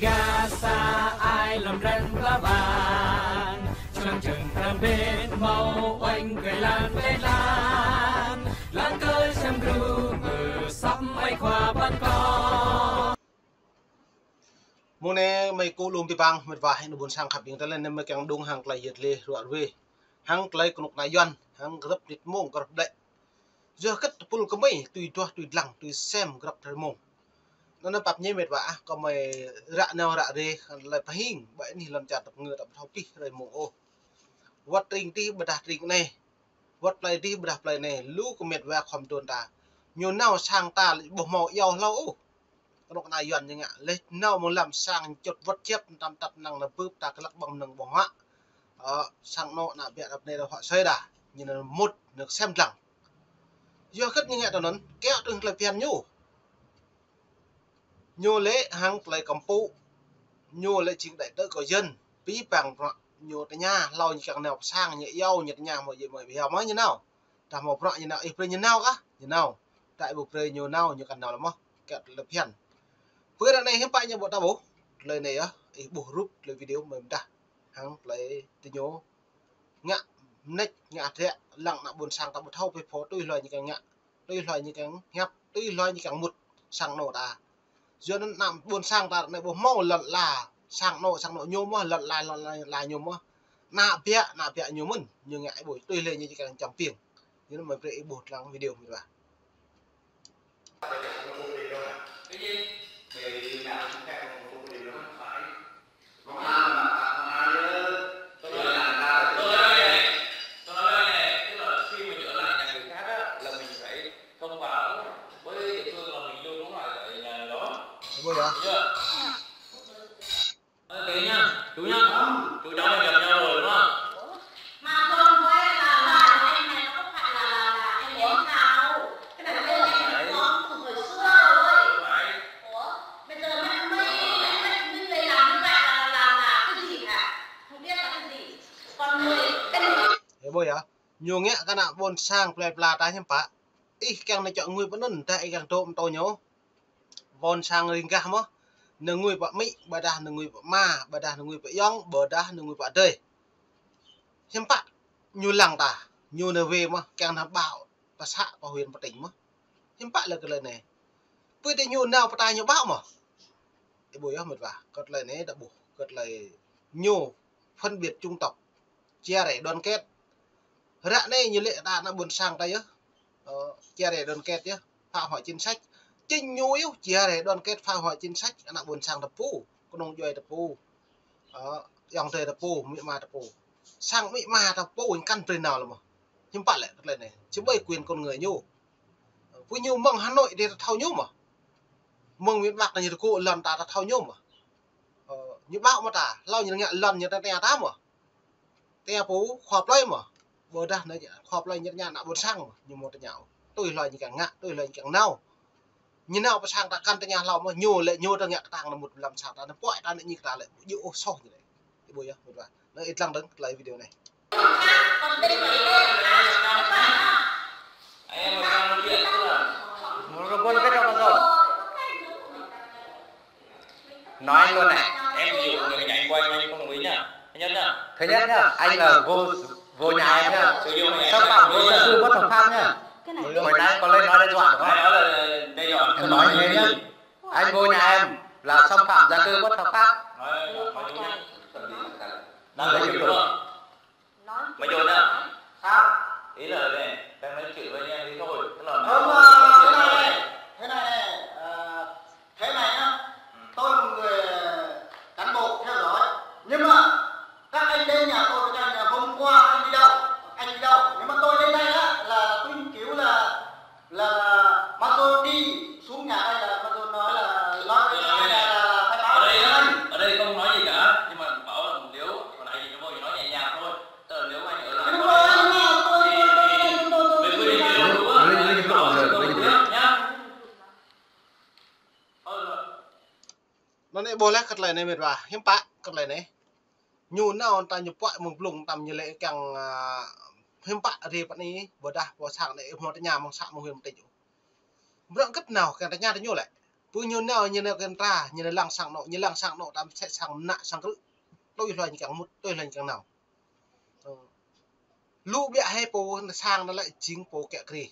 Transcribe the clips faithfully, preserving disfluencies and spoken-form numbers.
Gasa ai lăm răng pla bang, čang čang răng bên mâo oanh kơ lan lĕ lan, lan kơ sem gru mơ săm ai khua ban kơ. Mông anei mei kơ lŭm ti bang mĭt wa hĕ nơ ƀuôn sang khăp ƀing ta lĕ nơ mei kiăng đŭng hăng klei yăl dliê ruă ruê, hăng klei knŭk kna Yuăn, hăng grăp nit mông grăp đĕ. Yua kơ tơpul kơ mei tui duah tui dlăng tui sem grăp trei mông. Nơ nơ pap ñe mĭt wa ah, kơ mei ră nao ră rê, lĕ pơhing, ƀai anih lăn čar tăp ngơ tăp thâo pih trei mông ôh. Wăt tring tih ƀiădah tring anei. Wăt plei tih ƀiădah plei anei, lu kơ mĭt wa khŏm tuôn ta. Ñu nao sang ta lĕ ƀuh mâo iâu hlâo ôh. Knŭk kna Yuăn ñu ngă leh nao mơ̆ng lăm sang čŭt wăt čĕp tam tăp năng nao bưp ta klăk ƀơ̆ng mnơ̆ng ƀơ̆ng huă. Ơ, sang anôk ană biă dăp anei dôk huă soi đa. Ñu nao mŭt nao sem dlăng. Yua kơ ñu ngă tơ anăn, kiă tơ̆ng klei bhiăn ñu. Ñu lĕ hăng klei kăm pŭ, ñu lĕ jing đại tơ kơ Yuăn, bi păng bruă ñu tơña, hlâo ñu kiăng nao pơ sang, ñu iâu, ñu tơña mâo djŏ mâo bhiâo mâo ñu nao. Dah mâo bruă ñu nao, ih brei ñu nao kah? Ñu nao. Dah ih ƀu brei ñu nao, ñu kăn nao lĕ mơh. Kiă klei bhiăn. Pơ ară anei hiư̆m pă ñu ƀuh ta ƀuh. Klei anei yơh, ih ƀuh rup klei video mei mdah. Hăng klei tơ ñu ngă mnêč, ngă hriă, lăng ană ƀuôn sang ta ƀu thâo pĕ phô tui hloi ñu kiăng ngă, tui hloi ñu kiăng hiăp, tui hloi ñu kiăng mŭt sang anôk ta. Yua anăn ană ƀuôn sang ta anei ƀuh mâo lăn ala sang anôk, sang anôk ñu mơh, lăn ala, lăn ala, ala ñu mơh. Ană biă, ană biă ñu mơ̆n, ñu ngă ih ƀuh, tui hlei ñu kiăng čăm piêng. Yua anăn mei brei ih ƀuh dlăng video mĭt wa. Cái gì? Mày đi nào cũng theo một cuộc điện thoại. Công an mà, công an á. Tôi nói là ta, tôi nói này, tôi nói này, tức là khi mà trở lại nhà người khác á, là mình phải thông báo với địa phương là mình luôn có mặt ở nhà đó. Đúng rồi. Được chưa? Ơ, kệ nhá, chủ nhá. Chủ cháu này gặp nhau rồi đúng không? Mà tôi nói là, là anh này nó có phải là, là, là anh Yến Thảo. Cái này anh ấy có từ hồi xưa rồi. Không phải. Ủa? Bây giờ mày, mày, mày, mày lại làm như vậy là, là, là, là cái gì hả? Không biết là cái gì. Con người, cái gì? Ê, ƀuh yơh. Ñu ngă kơ ană ƀuôn sang plei pla ta hiư̆m pă. Ih kiăng nao čŏ ngui pơ anăn, dah ih kiăng dôk mtô ñu. Ƀuôn sang riêng gah mơh. Nao ngui pơ amĭ, ƀiădah nao ngui pơ ama, ƀiădah nao ngui pơ ayŏng, ƀiădah nao ngui pơ adei. Hiư̆m pă ñu lăng ta, ñu nao wê mơh, kiăng nao báo pơ xã, pơ huyện, pơ tỉnh mơh. Hiư̆m pă lĕ kơ klei anei. Pơ tơ ñu nao pơ ta ñu báo mơh. Ih ƀuh yơh mĭt wa, kơ klei anei ta ƀuh, kơ klei ñu phân biệt chủng tộc, chia rẽ đoàn kết. Ră anei ñu lĕ ta ană ƀuôn sang ta yơh. Ơ, chia rẽ đoàn kết yơh, phá hoại chính sách. Chính ñu yơh chia rẽ đoàn kết, phá hoại chính sách, ană ƀuôn sang ta pô, knŏng djuê ta pô. Ơ, ayŏng adei ta pô, amĭ ama ta pô. Sang amĭ ama ta pô, ñu kăn brei nao lĕ mơh. Hiư̆m pă lĕ, kơ klei anei. Či ƀai quyền con người ñu. Pô ñu mơ̆ng Hà Nội dih ta thâo ñu mơh. Mơ̆ng miền Bắc anei ñu tơgŭ lăn ta, ta thâo ñu mơh. Ơ, ñu báo mơh ta, hlâo ñu ngă lăn ñu ta tơña ta mơh. Tơña pô, khua plei mơh. Ƀiădah nao khua plei ñu tơña ană ƀuôn sang mơh, ñu mâo tơña. Tui hloi ñu kiăng ngă, tui hloi ñu kiăng nao. Ñu nao pơ sang ta kăn tơña hlâo mơh, ñu lĕ ñu ta ngă ktang nao mŭt lăm sang ta, nao puăi ta nao ñik ta lĕ, ƀu djŏ ôh soh ñu lĕ. Ih ƀuh yơh, mĭt wa. Nao ih dlăng dơ̆ng klei video anei. Nói luôn này, em ví dụ người nhà anh của anh, anh không đồng ý nhá. Thứ nhất nhá. Thứ nhất nhá, anh là vô, vô nhà em nhá. Xâm phạm vô gia cư bất hợp pháp nhá. Hồi nãy có lên nói đe dọa đúng không? Em nói thế nhá. Anh vô nhà em là xâm phạm gia cư bất hợp pháp. Nói, nói đúng. Đang lấy kiểm tra. Nói. Mày dồn nhá. Sao? Ý là này, đang nói chuyện với anh em thì thôi. Tức là không, ờ, thế này, thế này này, ờ, thế này nhá. Ừ. Tôi là một người cán bộ theo dõi. Nhưng mà các anh đến nhà tôi, các anh, hôm qua anh đi đâu? Anh đi đâu? Nhưng mà tôi đến đây á, là tôi kiểu là Là Mazo đi xuống nhà đây là Mazo nói là, nói là, là, là phải báo ở đây, anh. Ở đây không nói gì cả, nhưng mà bảo là nếu mà nói gì nó vô thì nói nhẹ nhàng thôi. Tức là nếu anh ở lại, nhưng mà tôi, thì, tôi, thì tôi, tôi, tôi, tôi, tôi, tôi, tôi, tôi, tôi, tôi, tôi, tôi, tôi, tôi, tôi, tôi, tôi, tôi, tôi, nhá. Thôi rồi. Anăn ih ƀuh leh kơ klei anei mĭt wa, hiư̆m pă kơ klei anei. Ñu nao ta ñu puăi mơ̆ng blŭng tăm ñu lĕ kiăng, a, hiư̆m pă rê pă anei, ƀiădah pô sang anei ih mâo tơña mơ̆ng xã mơ̆ng huyện mơ̆ng tỉnh. Bruă kơ nao kiăng tơña tơ ñu lĕ. Pô ñu nao, ñu nao kơ mta, ñu nao lăng sang anôk, ñu lăng sang anôk, tam sĕ sang mnă sang krư̆. Tui hlue ñu kiăng mŭt, tui hlue ñu kiăng nao. Ơ. Lu ƀiă hĕ pô sang anăn lĕ jing pô kiă kriê.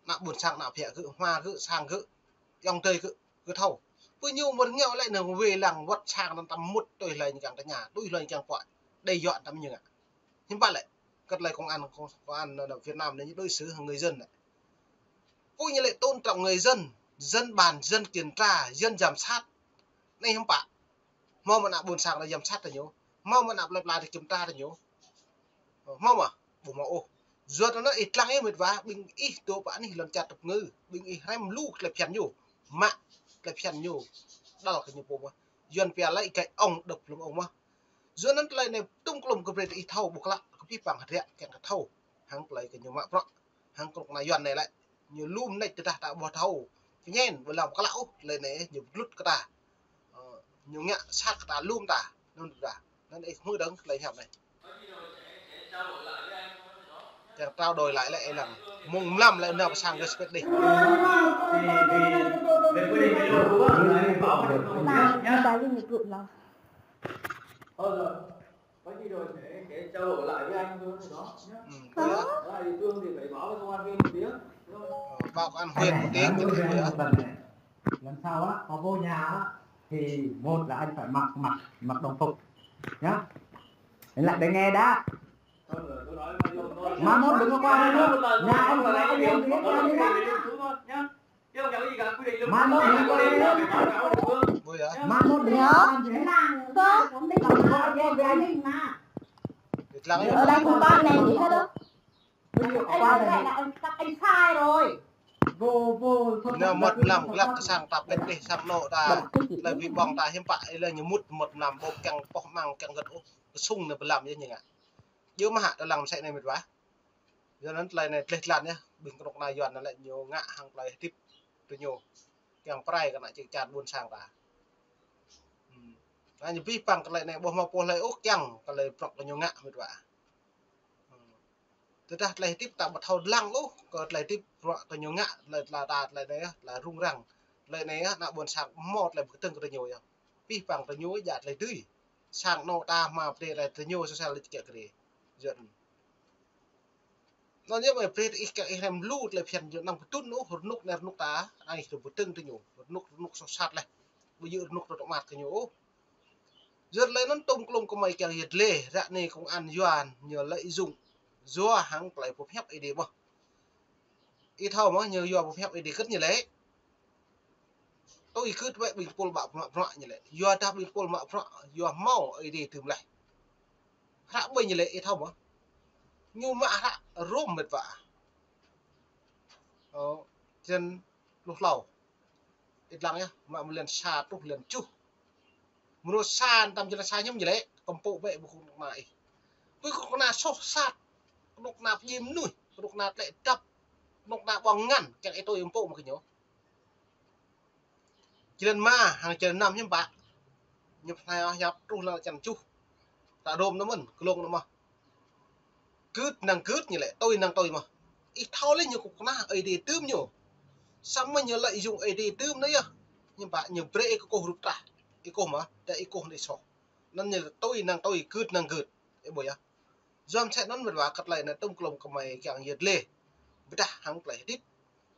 Ană ƀuôn sang, ană biă gơ̆, hma gơ̆, sang gơ̆, ayŏng adei gơ̆, gơ̆ thâo. Pô ñu mơ̆ng ngeo lĕ nao wê lăng wăt sang anăn tam mŭt tui hlue ñu kiăng tơña, tui hlue ñu kiăng puă. Đei yua tam ñu ngă. Hiưm pă lĕ, kơ tơlơi công an, công, công an, ơ, Việt Nam anei ñu đối xử hŏng người dân lĕ. Pô ñu lĕ tôn trọng người dân, dân bàn, dân kiểm tra, dân giám sát. Anei hiưm pă. Mâo mơ̆ ană ƀuôn sang ta giám sát diñu. Mâo mơ̆ ană plei pla ta kiểm tra diñu. Mâo mơ̆, ƀu mâo ôh. Yua anăn ih dlăng yơh mĭt wa, ƀing ih dôk pơ anih lăn čar tŭp ngư, ƀing ih hrăm lu klei bhiăn ñu. Mă klei bhiăn ñu. Đăl kơ ñu pô mơh. Yuăn pia lĕ gai ŏng đŏk lăm ŏng mơh. Yua anăn tơlơi anei tŭm klŭm kơ brei ih thâo ƀuh klă, kơ pih păng hdră kiăng kơ thâo. Hăng tơlơi kơ ñu mă bruă. Hăng knŭk kna Yuăn anei lĕ. Ñu lu mnêč tơdah ta ƀuh thâo. Kñen, ƀu lăng klă ôh, tơlơi anei ñu glut kơ ta. Ơ, ñu ngă sat kơ ta lu mta. Anăn ta. Anăn ih hmư̆ dơ̆ng tơlơi hiam anei. Kiăng trao đổi lại lĕ ih lăng. Mông mlam lĕ nao pơ sang gơ̆ spet dih. Ba, ba Liên Hiệp Quốc là Có gì rồi sẽ, sẽ trao đổi lại với anh thôi đó nhé. Ừ, có. Có. Đó là địa phương thì phải báo với công an huyện một tiếng. Ờ, báo công an huyện một tiếng chứ không phải. Lần sau á, có vô nhà á, thì một là anh phải mặc, mặc, mặc đồng phục nhá. Anh lại để nghe đã. Thôi, rồi, tôi nói với ông thôi. Mai mốt đừng có qua đây nữa. Nhà anh là anh em thì hết nhà đi nhá. Mai mốt đừng có qua đây nữa. Mai mốt đừng có qua đây nữa. Ở đây không có anh em gì hết á. Anh, anh, anh, anh, anh sai rồi. Nao mŭt mlam glăk kơ sang ta pĭt dih sang anôk ta. Tơlơi bi ƀŏng ta hiưm pă ih lĕ ñu mŭt mŭt mlam ƀô̆ kiăng poh mang kiăng gơ̆t ôh. Ksŭng anei bi lăm yơh ñu ngă. Djŏ mơh hă ta lăng msĕ anei mĭt wa. Yua anăn tơlơi anei dleh dlan yơh, ƀing knŭk kna Yuăn anăn lĕ ñu ngă hăng tơlơi hdĭp diñu. Kiăng prai kơ ană čư̆ čan ƀuôn sang ta. Hmm. Anăn ñu bi păng tơlơi anei ƀuh mâo pô hlei ôh kiăng tơlơi bruă kơ ñu ngă mĭt wa. Hmm. Tơdah tơlơi hdĭp ta ƀu thâo dlăng ôh, kơ tơlơi hdĭp bruă kơ ñu ngă, tơlơi tla ta, tơlơi anei yơh, tla rŭng răng. Tơlơi anei yơh, ană ƀuôn sang mâo tơlơi bi kdơ̆ng kơ diñu yơh. Bi păng diñu djă tơlơi dưi. Sang anôk ta hma brei tơlơi diñu sosial lĕ kiă kriê. Yuăn. Anăn yơh mơ̆ brei ih kiăng ih hrăm lu tơlơi phiăn ñu năng bi tŭn ôh, rnuk anei rnuk ta, anei ih bi kdơ̆ng diñu, rnuk rnuk soh sat leh. Ƀu djŏ rnuk rnuk mă kơ ñu ôh. Yua tơlơi anăn tŭm klŭm kơ mei kiăng yăl dliê, ră anei công an Yuăn ñu lợi dụng, yua hăng tơlơi phung hiăp Aê Diê mơh. Ih thâo mơh ñu yua phung hiăp Aê Diê kơt ñu lĕ. Tui gưt wĕ ƀing pôl mă bruă ñu lĕ. Yua dah ƀing pôl mă bruă, yua mâo Aê Diê dưm leh. Hră ƀai ñu lĕ ih thâo mơh. Ñu mă hră Rôm mĭt wa. Ơ, črăn pluh tlâo. Ih dlăng yơh, mă mơ̆ng lăn sa truh lăn kjuh. Mrô sa tam jơlan sa ñăm ñu lĕ, kăm pŭ bĕ ƀuh knŭk kna ih. Ƀuh knŭk kna soh sat, knŭk kna pơjing mnuih, knŭk kna tlĕ dăp, knŭk kna ƀơ̆ng ngăn, kiăng ih tui mpŭ mơ̆ng kơ ñu. Jơlan êma, hăng jơlan năm hiưm pă. Ñu pơhñăp hiăp truh lăn črăn kjuh. Ta Rôm anăn mơ̆n, klông anăn mơh. Gưt năng gưt ñu lĕ, tui năng tui mơh. Ih thâo leh ñu knŭk kna Aê Diê dưm ñu. Samơ̆ ñu lợi dụng Aê Diê dưm anăn yơh. Hiưm pă ñu brei ih kkuh rup trah. Ih kkuh mơh, dah ih kkuh anăn ih soh. Anăn ñu tui năng tui, gưt năng gưt. Ih ƀuh yơh. Yua msĕ anăn mĭt wa kơ tơlơi anei tŭm klŭm kơ mei kiăng yăl dliê. Ƀiădah hăng tơlơi hdĭp.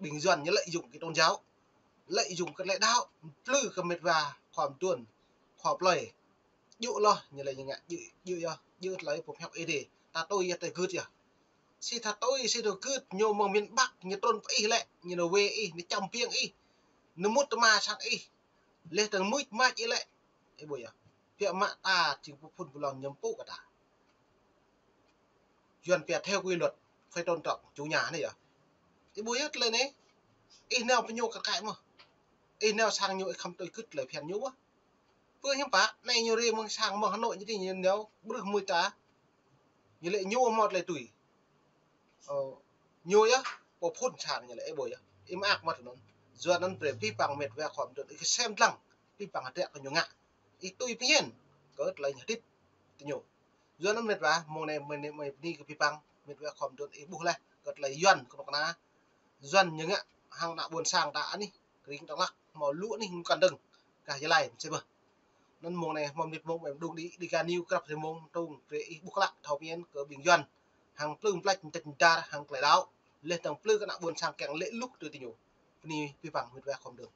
Ƀing Yuăn ñu lợi dụng kơ tôn giáo. Lợi dụng kơ tơlơi đăo. Mplư kơ mĭt wa khua mduôn. Khua plei. Djŏ lŏ, ñu lĕ ñu ngă, djŏ, djŏ yơh, djŏ tơlơi phung hiăp Aê Diê. Ta tui yơh, ta gưt yơh. Si ta tui, si ta gưt, ñu mơ̆ng miền Bắc, ñu trŭn pơ ih lĕ, ñu nao wê ih, ñu čăm biêng ih, ñu mŭt tơma sang ih, leh dơ̆ng mưč mač ih lĕ. Ih ƀuh yơh. Biă mă ta, jing pô phŭn pô lŏn ñu mpŭ kơ ta. Yuăn pia theo quy luật, phải tôn trọng chủ nhà anei yơh. Ih ƀuh yơh tơlơi anei. Ih nao pơ ñu kơ kai mơh. Ih nao sang ñu ih khăm tui gưt tơlơi phiăn ñu mơh. Pơ hiưm pă, anei ñu rei mơ̆ng sang mơ̆ng Hà Nội ñu ti ñu nao, ƀrưh mui ta. Ñu lĕ ñu mâo tơlơi tui. Ơ, ñu yơh, pô phŭn sang ñu lĕ, ih ƀuh yơh. Ih mă ak mơh anăn. Yua anăn brei bi păng mĭt wa khua mduôn, ih ksem dlăng, bi păng hdră kơ ñu ngă. Ih tui pơñen, kơ tơlơi ñu hdĭp. Ti ñu. Yua anăn mĭt wa, mông anei mei, mei, mei bơni kơ bi păng, mĭt wa khua mduôn, ih ƀuh leh, kơ tơlơi Yuăn, knŭk kna. Yuăn ñu ngă, hăng ană ƀuôn sang ta anih, krĭng Dak Lak. mâo lu anih mkăn dơ̆ng, kah Gia Lai msĕ mơh. Anăn mông anei mâo mnĭt mông ƀuh đĭ Dega News krăp hruê mông mtrŭn brei ih ƀuh klă thâo mĭn kơ ƀing Yuăn hăng mplư mplač mdêč mdar hăng klei đăo, leh dơ̆ng mplư kơ ană ƀuôn sang kiăng lĕ luh tơ diñu. Bni bi păng mĭt wa khua mduôn.